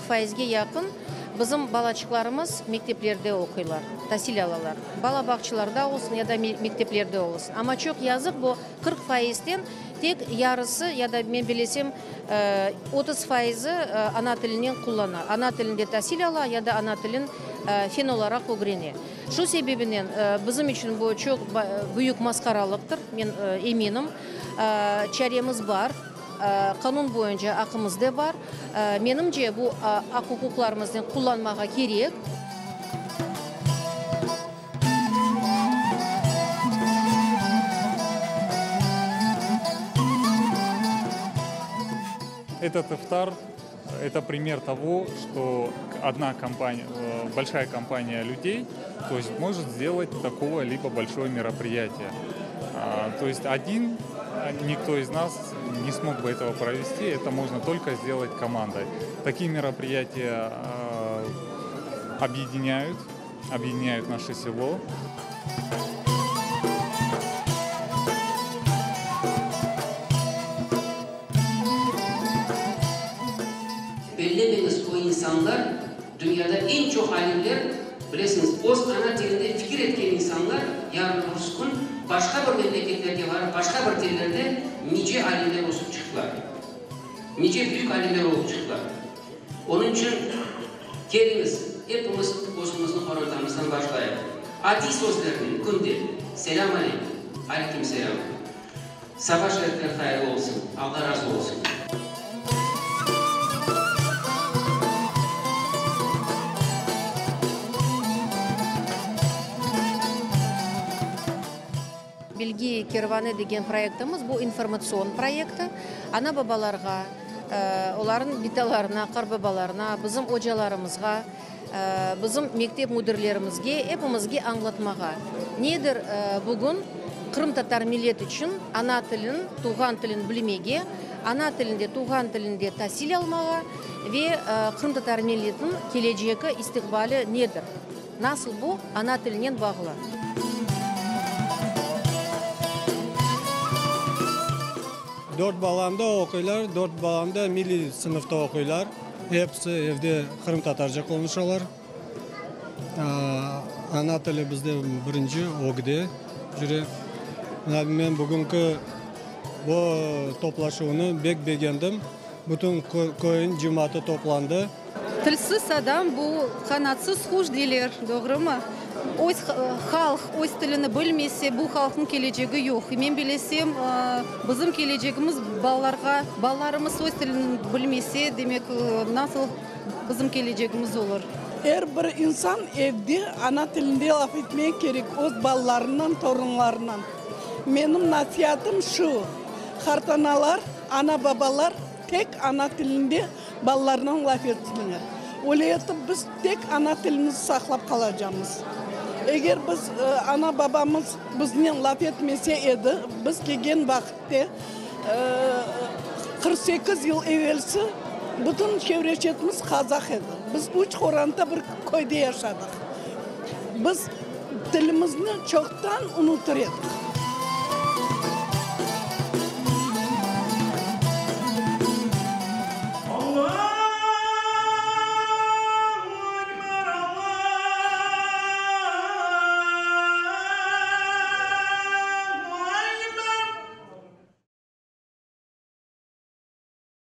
40 faizge yaqın bizim balaçıqlarımız mekteplerde oquylar, tasil alalar. Bala bağçalarda olsun ya da mekteplerde olsun. Amma çoq yazıq, bu 40 faizden tek yarısı ya da men bilesem 30 faizi ana tilinen qullana, ana tilinde tasil ala ya da ana tilin fen olaraq ögrene. Şu sebebinen bizim içün bu çoq büyük masqaralıqtır, men eminim. Çaremiz bar, qanun boyunca aqımız da bar. Menimce, bu aq-uquqlarımıznı qullanmağa kerek. Этот ифтар – это пример того, что одна компания, большая компания людей, то есть может сделать такого либо большое мероприятие. То есть один никто из нас не смог бы этого провести, это можно только сделать командой. Такие мероприятия объединяют, объединяют наше село. Bellemeñiz, o insanlar, dünyada eñ çoq alimler, bilesiñiz, öz ana tilinde fikir etken insanlar, yarın öbürsü kün başqa bir memleketlerge barıp, başqa bir tillerde nice alimler ösüp çıqtılar. Nice büyük alimler olıp çıqtılar. Onıñ içün keliñiz, epimiz özümizniñ qorantamızdan başlayıq. Adiy sözlernen künde, Selâm aleyküm, aleyküm selâm, saba şerifler hayırlı olsun, Alla razı olsun. Bilgi kervanı degen proyektimiz, bu informatsion proyekti. Ana-babalarğa, olarnıñ bitalarına, qartbabalarına, bizim ocalarımızğa, bizim mektep müdirlerimizge, epimizge añlatmağa, nedir bugün qırımtatar millet içün ana tilin, tuvğan tilin bilmege, ana tilinde, tuvğan tilinde tasil almağa ve qırımtatar milletiniñ kelecegi, istiqbali nedir, nasıl bu ana tilinen bağlı. Dört balam da oquylar, dört balam da milliy sınıfta oquylar. Episi evde qırımtatarca qonuşalar. Ana tili bizde birinci ögde yüre. Mına men bugünki bu toplaşuvnı bek begendim. Bütün köyün cemaatı toplandı. Tilsiz adam bu qanatsız quş deyler, doğrumı? Öz halq öz tilini bilmese, bu halqnıñ kelecegi yoq. Men bilesem, bizim kelecegimiz balalarğa, balalarımız öz tilini bilmese, demek, nasıl bizim kelecegimiz olur? Er bir insan evde ana tilinde laf etmek kerek öz balalarınen, torunlarınen. Menim nasiatım şu, qartanalar, ana-babalar tek ana tilinde Balalarnen laf etsinler. Öyle etip biz tek ana tilimizni saqlap qalacamız. Eger biz ana-babamız biznen laf etmese edi, biz kelgen vaqıtte 48 yıl evelsi bütün çevre-çetimiz qazaq edi. Biz üç qoranta bir köyde yaşadıq. Biz tilimizni çoqtan unutır edik.